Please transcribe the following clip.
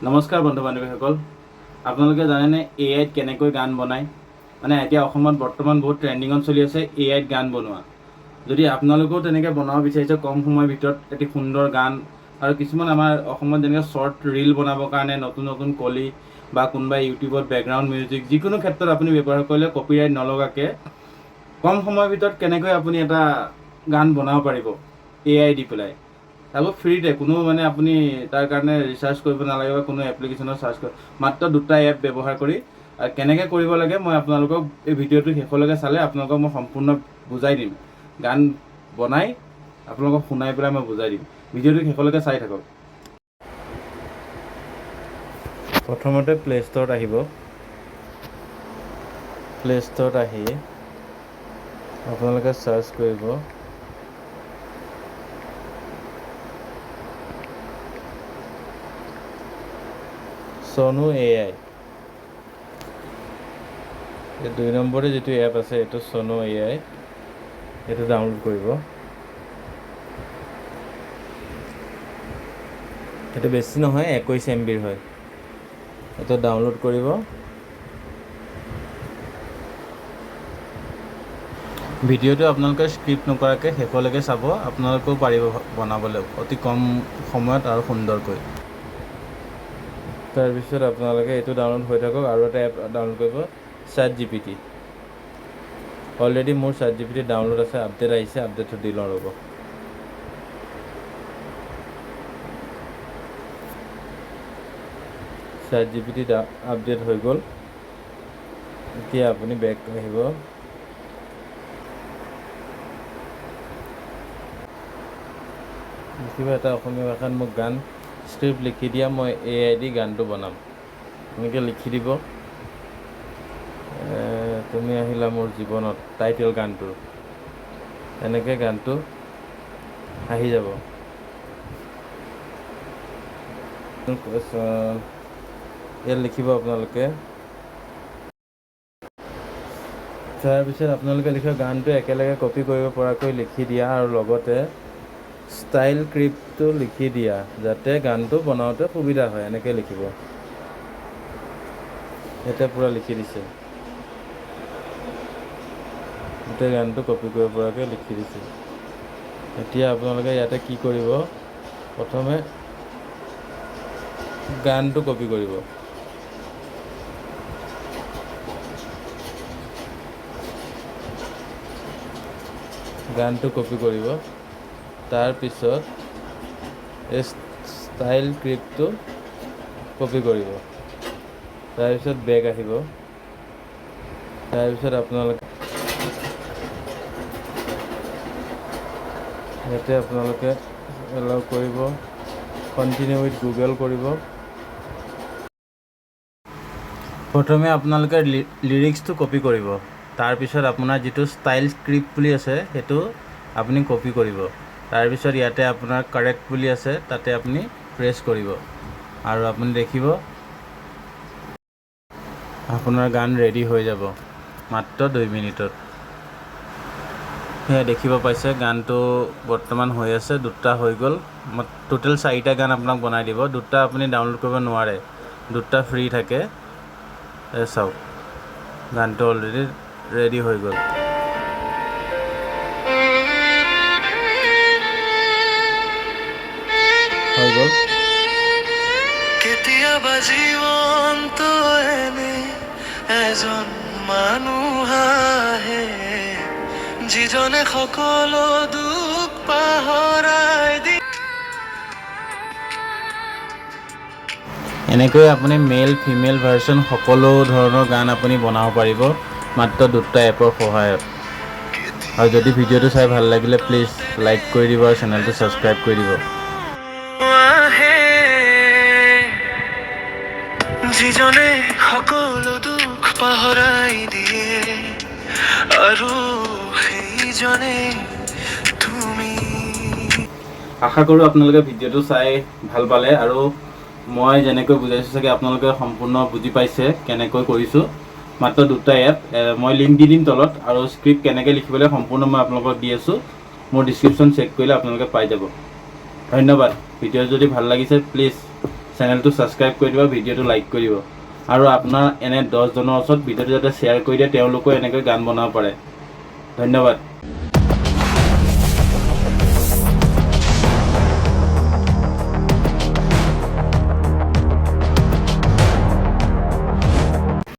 নমস্কাৰ বন্ধু বান্ধৱীসকল, আপোনালোকে জানেনে এ আইত কেনেকৈ গান বনায়? মানে এতিয়া অসমত বৰ্তমান বহুত ট্ৰেণ্ডিঙত চলি আছে এ আইত গান বনোৱা। যদি আপোনালোকেও তেনেকৈ বনাব বিচাৰিছে কম সময়ৰ ভিতৰত এটি সুন্দৰ গান, আৰু কিছুমান আমাৰ অসমত যেনেকৈ শ্বৰ্ট ৰিল বনাবৰ কাৰণে নতুন নতুন কলি বা কোনোবাই ইউটিউবত বেকগ্ৰাউণ্ড মিউজিক, যিকোনো ক্ষেত্ৰত আপুনি ব্যৱহাৰ কৰিলে কপিৰাইট নলগাকৈ কম সময়ৰ ভিতৰত কেনেকৈ আপুনি এটা গান বনাব পাৰিব এ I দি পেলাই, তাকো ফ্ৰীতে, কোনো মানে আপুনি তাৰ কাৰণে ৰিচাৰ্জ কৰিব নালাগে বা কোনো এপ্লিকেশ্যনত চাৰ্জ কৰিব, মাত্ৰ দুটা এপ ব্যৱহাৰ কৰি আৰু কেনেকৈ কৰিব লাগে মই আপোনালোকক এই ভিডিঅ'টো শেষলৈকে চালে আপোনালোকক মই সম্পূৰ্ণ বুজাই দিম। গান বনাই আপোনালোকক শুনাই পেলাই মই বুজাই দিম। ভিডিঅ'টো শেষলৈকে চাই থাকক। প্ৰথমতে প্লে' ষ্ট'ৰত আহিব। প্লে' ষ্ট'ৰত আহি আপোনালোকে চাৰ্চ কৰিব চনু এ I. এই 2 নম্বৰে যিটো এপ আছে এইটো চনু এ I, এইটো ডাউনলোড কৰিব। এইটো বেছি নহয়, 21 এম বিৰ হয়। এইটো ডাউনলোড কৰিব। ভিডিঅ'টো আপোনালোকে স্কিপ নকৰাকৈ শেষলৈকে চাব, আপোনালোকেও পাৰিব বনাবলৈ অতি কম সময়ত আৰু সুন্দৰকৈ। তাৰপিছত আপোনালোকে এইটো ডাউনলোড হৈ থাকক আৰু এটা এপ ডাউনলোড কৰিব, chat G P T. Already মোৰ chat G P T download আছে, আপডেট আহিছে, আপডেটটো দি লওঁ ৰ'ব। Chat G P T update হৈ গ'ল। এতিয়া আপুনি বেক আহিব। লিখিব এটা অসমীয়া ভাষাত মোক গান স্ক্ৰিপ্ট লিখি দিয়া, মই এ I দি গানটো বনাম, এনেকৈ লিখি দিব। তুমি আহিলা মোৰ জীৱনত টাইটেল গানটোৰ, এনেকৈ গানটো আহি যাব। ইয়াত লিখিব আপোনালোকে। তাৰপিছত আপোনালোকে লিখিব গানটো একেলগে কপি কৰিব পৰাকৈ লিখি দিয়া আৰু লগতে ষ্টাইল ক্ৰিপ্টটো লিখি দিয়া যাতে গানটো বনাওঁতে সুবিধা হয়, এনেকৈ লিখিব। ইয়াতে পূৰা লিখি দিছে, গোটেই গানটো কপি কৰিব পৰাকৈ লিখি দিছে। এতিয়া আপোনালোকে ইয়াতে কি কৰিব, প্ৰথমে গানটো কপি কৰিব। গানটো কপি কৰিব, তাৰপিছত এই ষ্টাইল ক্ৰিপ্টটো কপি কৰিব, তাৰপিছত বেক আহিব। তাৰপিছত আপোনালোকে ইয়াতে আপোনালোকে এলাউ কৰিব, কণ্টিনিউ উইথ গুগল কৰিব। প্ৰথমে আপোনালোকে লিৰিক্সটো কপি কৰিব, তাৰপিছত আপোনাৰ যিটো ষ্টাইল স্ক্ৰিপ্ট বুলি আছে সেইটো আপুনি কপি কৰিব। তাৰপিছত ইয়াতে আপোনাৰ কাৰেক্ট বুলি আছে, তাতে আপুনি প্ৰেছ কৰিব আৰু আপুনি দেখিব আপোনাৰ গান ৰেডি হৈ যাব মাত্ৰ 2 মিনিটত। সেয়া দেখিব পাইছে গানটো বৰ্তমান হৈ আছে, দুটা হৈ গ'ল। টোটেল 4টা গান আপোনাক বনাই দিব। দুটা আপুনি ডাউনলোড কৰিব নোৱাৰে, দুটা ফ্ৰী থাকে। এই চাওক গানটো অলৰেডি ৰেডি হৈ গ'ল। হৈ গ'ল। কেতিয়াবা জীৱনটো এনে এজন মানুহ আহে যিজনে সকলো দুখ পাহৰাই দিয়ে। এনেকৈ আপুনি মেল ফিমেল ভাৰ্চন সকলো ধৰণৰ গান আপুনি বনাব পাৰিব মাত্ৰ দুটা এপৰ সহায়ত। আৰু যদি ভিডিঅ'টো চাই ভাল লাগিলে প্লিজ লাইক কৰি দিব আৰু চেনেলটো ছাবস্ক্ৰাইব কৰি দিব। যিজনে সকলো দুখ পাহৰাই দিয়ে আৰু সেইজনে তুমি। আশা কৰোঁ আপোনালোকে ভিডিঅ'টো চাই ভাল পালে আৰু মই যেনেকৈ বুজাইছোঁ চাগে আপোনালোকে সম্পূৰ্ণ বুজি পাইছে কেনেকৈ কৰিছোঁ। মাত্ৰ দুটা এপ, মই লিংক দি দিম তলত আৰু স্ক্ৰিপ্ট কেনেকৈ লিখিবলৈ সম্পূৰ্ণ মই আপোনালোকক দি আছোঁ। মোৰ ডিছক্ৰিপশ্যন চেক কৰিলে আপোনালোকে পাই যাব। ধন্যবাদ। ভিডিঅ' যদি ভাল লাগিছে প্লিজ চেনেলটো ছাবস্ক্ৰাইব কৰি দিব, ভিডিঅ'টো লাইক কৰি দিব আৰু আপোনাৰ এনে 10জনৰ ওচৰত ভিডিঅ'টো যাতে শ্বেয়াৰ কৰি দিয়ে, তেওঁলোকেও এনেকৈ গান বনাব পাৰে। ধন্যবাদ।